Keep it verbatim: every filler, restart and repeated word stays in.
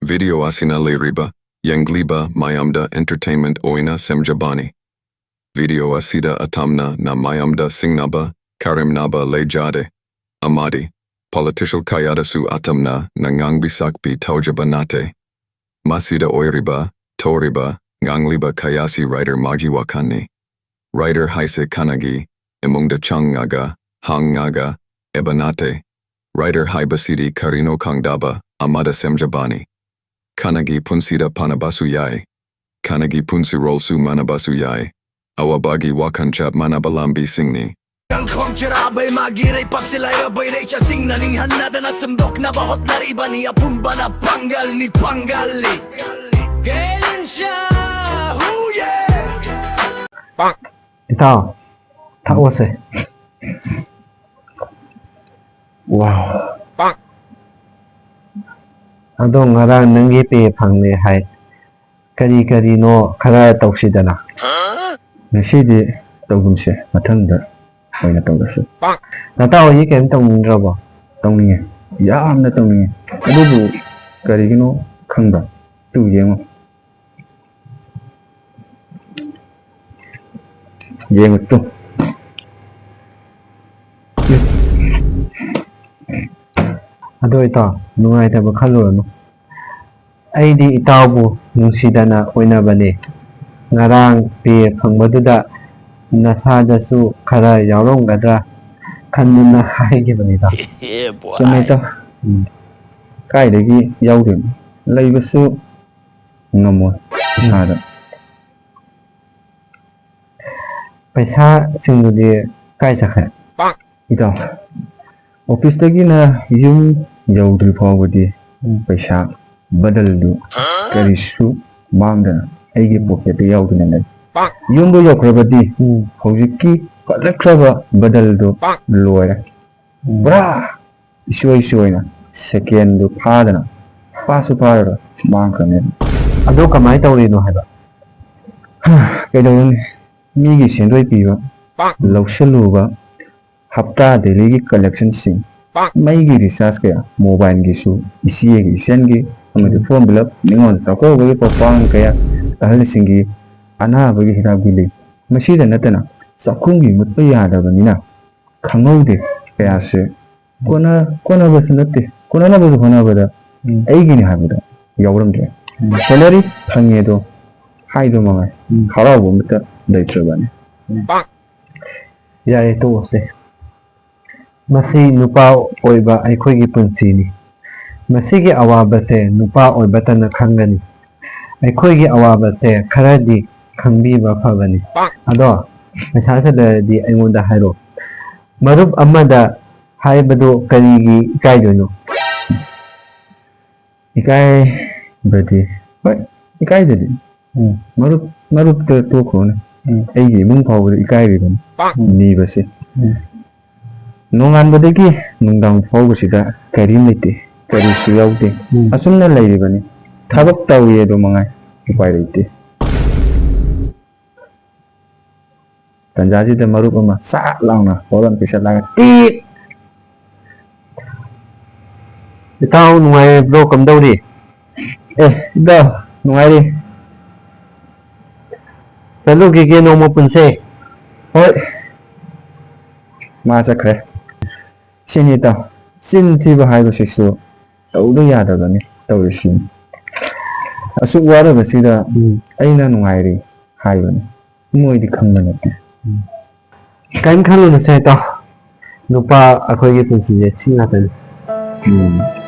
Video ꯑꯁꯤꯅ ꯂꯩꯔꯤꯕ ꯌꯦꯡꯂꯤꯕ ꯃꯌꯥꯝꯗ entertainment ꯑꯣꯏꯅ ꯁꯦꯝꯖꯕꯅꯤ꯫ Video ꯑꯁꯤꯗ ꯑꯇꯝꯅ ꯅ ꯃꯌꯥꯝꯗ ꯁꯤꯡꯅꯕ, ꯀꯔꯦꯝꯅꯕ ꯂꯩꯖꯗꯦ꯫ ꯑꯃꯗꯤ political ꯀꯌꯥꯗꯁꯨ ꯑꯇꯝꯅ ꯅ ꯉꯥꯡꯕꯤ ꯁꯛꯄꯤ ꯇꯧꯖꯕ ꯅꯠꯇꯦ꯫ ꯃꯁꯤꯗ ꯑꯣꯏꯔꯤꯕ, ꯊꯣꯛꯔꯤꯕ, ꯉꯥꯡꯂꯤꯕ ꯀꯌꯥꯁꯤ writer ꯃꯥꯒꯤ ꯋꯥꯈꯜꯅꯤ꯫ Writer ꯍꯥꯏꯁꯦ ꯈꯥꯅꯒꯤ ꯏꯃꯨꯡꯗ ꯆꯪꯉꯒ, ꯍꯪꯉꯒ, ꯏꯕ ꯅꯠꯇꯦ꯫ Writer ꯍꯥꯏꯕꯁꯤꯗꯤ ꯀꯔꯤꯅꯣ ꯈꯪꯗꯕ ꯑꯃꯗ ꯁꯦꯝꯖꯕꯅꯤ꯫ ꯈꯥꯅꯒꯤ ꯄꯨꯟꯁꯤꯗ ꯐꯥꯅꯕꯁꯨ ꯌꯥꯏ꯫ ꯈꯥꯅꯒꯤ ꯄꯨꯟꯁꯤꯔꯣꯜꯁꯨ ꯃꯥꯟꯅꯕꯁꯨ ꯌꯥꯏ꯫ ꯑꯋꯥꯕꯒꯤ ꯋꯥꯈꯜ ꯆꯞ ꯃꯥꯟꯅꯕ ꯂꯝꯕꯤꯁꯤꯡꯅꯤ꯫ ꯀꯪꯈꯣꯡ ꯆꯔꯥꯕꯩ ꯃꯥꯒꯤ ꯂꯩꯄꯥꯛꯁꯤ ꯂꯥꯏꯔꯕꯩ ꯂꯩꯆꯠꯁꯤꯡꯅ ꯅꯤꯡꯍꯟꯅꯗꯅ ꯁꯦꯝꯗꯣꯛꯅꯕ ꯍꯣꯠꯅꯔꯤꯕꯅꯤ꯫ ꯑꯄꯨꯝꯕꯅ ꯄꯥꯡꯒꯜꯅꯤ, ꯄꯥꯡꯒꯜꯅꯤ꯫ ꯒꯦꯂꯤꯟꯁꯥ, ꯍꯨꯌꯦ! ꯏꯇꯥꯎ, ꯊꯛꯑꯣꯁꯦ꯫ ꯋꯥꯎ꯫ ꯑꯗꯣ ꯉꯔꯥꯡ ꯅꯪꯒꯤ ꯄꯦ ꯐꯪꯂꯦ ꯍꯥꯏ꯫ ꯀꯔꯤ ꯀꯔꯤꯅꯣ ꯈꯔ ꯇꯧꯁꯤꯗꯅ꯫ ꯉꯁꯤꯗꯤ ꯇꯧꯒꯨꯝꯁꯦ, ꯃꯊꯪꯗ ꯑꯣꯏꯅ ꯇꯧꯔꯁꯦ꯫ ꯅꯇꯥꯎ ꯍꯣꯏꯒꯤ ꯀꯔꯤꯝ ꯇꯧꯅꯤꯡꯗ꯭ꯔꯕꯣ? ꯇꯧꯅꯤꯡꯉꯦ, ꯌꯥꯝꯅ ꯇꯧꯅꯤꯡꯉꯦ꯫ ꯑꯗꯨꯕꯨ ꯀꯔꯤꯒꯤꯅꯣ ꯈꯪꯗ꯫ ꯇꯨ ꯌꯦꯡꯉꯣ꯫ ꯌꯦꯡꯉꯨ ꯇꯨ꯫ ꯑꯗꯨ ꯑꯣꯏꯇꯥ ꯅꯨꯡꯉꯥꯏꯇꯕ ꯈꯜꯂꯨꯔꯅꯨ꯫ ꯑꯩꯗꯤ ꯏꯇꯥꯎꯕꯨ ꯅꯨꯡꯁꯤꯗꯅ ꯑꯣꯏꯅꯕꯅꯦ꯫ ꯉꯔꯥꯡ ꯄꯦ ꯐꯪꯕꯗꯨꯗ ꯅꯁꯥꯗꯁꯨ ꯈꯔ ꯌꯥꯎꯔꯝꯒꯗ꯭ꯔꯥ ꯈꯟꯗꯨꯅ ꯍꯥꯏꯈꯤꯕꯅꯤꯗ꯫ ꯆꯨꯝꯃꯦ ꯏꯇꯥꯎ꯫ ꯎꯝ꯫ ꯀꯥꯏꯗꯒꯤ ꯌꯥꯎꯗꯣꯏꯅꯣ? ꯂꯩꯕꯁꯨ ꯉꯝꯃꯣꯏ ꯏꯁꯥꯗ꯫ ꯄꯩꯁꯥꯁꯤꯡꯗꯨꯗꯤ ꯀꯥꯏ ꯆꯠꯈ꯭ꯔꯦ? ꯏꯇꯥꯎ, ꯑꯣꯐꯤꯁꯇꯒꯤꯅ ꯌꯨꯝ ꯌꯧꯗ꯭ꯔꯤ ꯐꯥꯎꯕꯗꯤ ꯄꯩꯁꯥ ꯕꯗꯜꯗꯨ ꯀꯔꯤꯁꯨ ꯃꯥꯡꯗꯅ ꯑꯩꯒꯤ ꯄꯣꯀꯦꯠꯇ ꯌꯥꯎꯗꯨꯅ ꯂꯩ꯫ ꯌꯨꯝꯕꯨ ꯌꯧꯈ꯭ꯔꯕꯗꯤ ꯎꯝ꯫ ꯍꯧꯖꯤꯛꯀꯤ ꯐꯖꯈ꯭ꯔꯕ ꯕꯗꯜꯗꯨ ꯂꯣꯏꯔꯦ꯫ ꯎꯝ꯫ ꯄꯨꯔꯥ ꯏꯁꯣꯏ ꯏꯁꯣꯏꯅ ꯁꯦꯀꯦꯟꯗꯨ ꯐꯥꯗꯅ ꯐꯥꯁꯨ ꯐꯥꯔꯔꯣꯏ, ꯃꯥꯡꯈ꯭ꯔꯅꯦꯕ꯫ ꯑꯗꯣ ꯀꯃꯥꯏꯅ ꯇꯧꯔꯤꯅꯣ ꯍꯥꯏꯕ? ꯀꯩꯗꯧꯔꯨꯅꯤ? ꯃꯤꯒꯤ ꯁꯦꯟꯗꯣꯏ ꯄꯤꯕ, ꯂꯧꯁꯤꯜꯂꯨꯕ, ꯍꯞꯇꯥ ꯗꯦꯂꯤꯒꯤ ꯀꯂꯦꯛꯁꯟꯁꯤꯡ, ꯃꯩꯒꯤ ꯔꯤꯆꯥꯔꯖ ꯀꯌꯥ, ꯃꯣꯕꯥꯏꯜꯒꯤꯁꯨ, ꯏꯆꯦꯒꯤ, ꯏꯆꯟꯒꯤ, ꯑꯃꯗꯤ ꯎꯝ꯫ Form fill up, ꯅꯤꯉꯣꯜ ꯆꯥꯛꯀꯧꯕꯒꯤ ꯄꯣꯠꯄꯥꯡ ꯀꯌꯥ, ꯑꯍꯜꯁꯤꯡꯒꯤ ꯑꯅꯥꯕꯒꯤ ꯍꯤꯗꯥꯛ ꯒꯨꯂꯤ, ꯃꯁꯤꯗ ꯅꯠꯇꯅ ꯆꯥꯛꯈꯨꯝꯒꯤ ꯃꯨꯠꯄ ꯌꯥꯗꯕꯅꯤꯅ ꯈꯪꯍꯧꯗꯦ ꯀꯌꯥꯁꯦ ꯀꯣꯟꯅ-, ꯀꯣꯟꯅꯕꯁꯨ ꯅꯠꯇꯦ, ꯀꯣꯟꯅꯅꯕꯁꯨ ꯍꯣꯠꯅꯕꯗ ꯎꯝ꯫ ꯑꯩꯒꯤꯅꯤ ꯍꯥꯏꯕꯗ ꯌꯥꯎꯔꯝꯗ꯭ꯔꯦ꯫ ꯎꯝ꯫ Salary ꯐꯪꯉꯦ ꯑꯗꯣ ꯍꯥꯏꯗꯣ ꯃꯉꯥꯏ꯫ ꯎꯝ꯫ ꯍꯔꯥꯎꯕ ꯑꯃꯠꯇ ꯂꯩꯇ꯭ꯔꯕꯅꯤ꯫ ꯎꯝ꯫ ꯌꯥꯔꯦ, ꯇꯣꯛꯑꯁꯦ꯫ ꯃꯁꯤ ꯅꯨꯄꯥ ꯑꯣꯏꯕ ꯑꯩꯈꯣꯏꯒꯤ ꯄꯨꯟꯁꯤꯅꯤ꯫ ꯃꯁꯤꯒꯤ ꯑꯋꯥꯕꯁꯦ ꯅꯨꯄꯥ ꯑꯣꯏꯕꯇꯅ ꯈꯪꯒꯅꯤ꯫ ꯑꯩꯈꯣꯏꯒꯤ ꯑꯋꯥꯕꯁꯦ ꯈꯔꯗꯤ ꯈꯪꯕꯤꯕ ꯐꯕꯅꯤ꯫ ꯑꯗꯣ ꯄꯩꯁꯥꯁꯦ ꯂꯩꯔꯗꯤ ꯑꯩꯉꯣꯟꯗ ꯍꯥꯏꯔꯣ꯫ ꯃꯔꯨꯞ ꯑꯃꯗ ꯍꯥꯏꯕꯗꯨ ꯀꯔꯤꯒꯤ ꯏꯀꯥꯏꯗꯣꯏꯅꯣ? ꯏꯀꯥꯏꯕꯗꯤ, ꯍꯣꯏ, ꯏꯀꯥꯏꯗꯗꯤ꯫ ꯎꯝ꯫ ꯃꯔꯨꯞ, ꯃꯔꯨꯞꯇ ꯇꯣꯛꯈ꯭ꯔꯣꯅꯦ꯫ ꯎꯝ꯫ ꯑꯩꯒꯤ ꯏꯃꯨꯡ ꯐꯥꯎꯕꯗ ꯏꯀꯥꯏꯔꯤꯕꯅꯤ ꯎꯝ꯫ ꯅꯤꯕꯁꯦ꯫ ꯎꯝ꯫ ꯅꯣꯡꯉꯥꯟꯕꯗꯒꯤ ꯅꯨꯡꯗꯥꯡ ꯐꯥꯎꯕꯁꯤꯗ ꯀꯔꯤꯝ ꯂꯩꯇꯦ, ꯀꯔꯤꯁꯨ ꯌꯥꯎꯗꯦ꯫ ꯎꯝ꯫ ꯑꯁꯨꯝꯅ ꯂꯩꯔꯤꯕꯅꯤ꯫ ꯊꯕꯛ ꯇꯧꯔꯤ ꯑꯗꯨ ꯃꯉꯥꯏ, ꯎꯄꯥꯏ ꯂꯩꯇꯦ꯫ ꯇꯟꯖꯥꯁꯤꯗ ꯃꯔꯨꯞ ꯑꯃ ꯆꯥꯛ ꯂꯥꯎꯅ ꯍꯣꯔꯟ ꯄꯤꯁꯜꯂꯒ ꯇꯤꯠ! ꯏꯇꯥꯎ ꯅꯨꯡꯉꯥꯏꯔꯤꯕ꯭ꯔꯣ? ꯀꯝꯗꯧꯔꯤ? ꯑꯦ, ꯏꯇꯥꯎ, ꯅꯨꯡꯉꯥꯏꯔꯤ꯫ ꯆꯠꯂꯨꯈꯤꯒꯦ ꯅꯣꯡꯃ ꯄꯨꯟꯁꯦ꯫ ꯍꯣꯏ꯫ ꯃꯥ ꯆꯠꯈ꯭ꯔꯦ꯫ ꯁꯤꯅꯤ ꯏꯇꯥꯎ, ꯆꯤꯟ ꯊꯤꯕ ꯍꯥꯏꯕꯁꯤꯁꯨ ꯇꯧꯗ ꯌꯥꯗꯕꯅꯤ ꯇꯧꯔꯤꯁꯤ꯫ ꯑꯁꯨꯛ ꯋꯥꯔꯕꯁꯤꯗ ꯎꯝ꯫ ꯑꯩꯅ ꯅꯨꯡꯉꯥꯏꯔꯤ ꯍꯥꯏꯕꯅꯤ꯫ ꯃꯣꯏꯗꯤ ꯈꯪꯕ ꯅꯠꯇꯦ꯫ ꯎꯝ꯫ ꯀꯔꯤꯝ ꯈꯜꯂꯨꯅꯨꯁꯦ ꯏꯇꯥꯎ꯫ ꯅꯨꯄꯥ ꯑꯩꯈꯣꯏꯒꯤ ꯄꯨꯟꯁꯤꯁꯦ ꯁꯤ ꯉꯥꯛꯇꯅꯤ꯫ ꯎꯝ꯫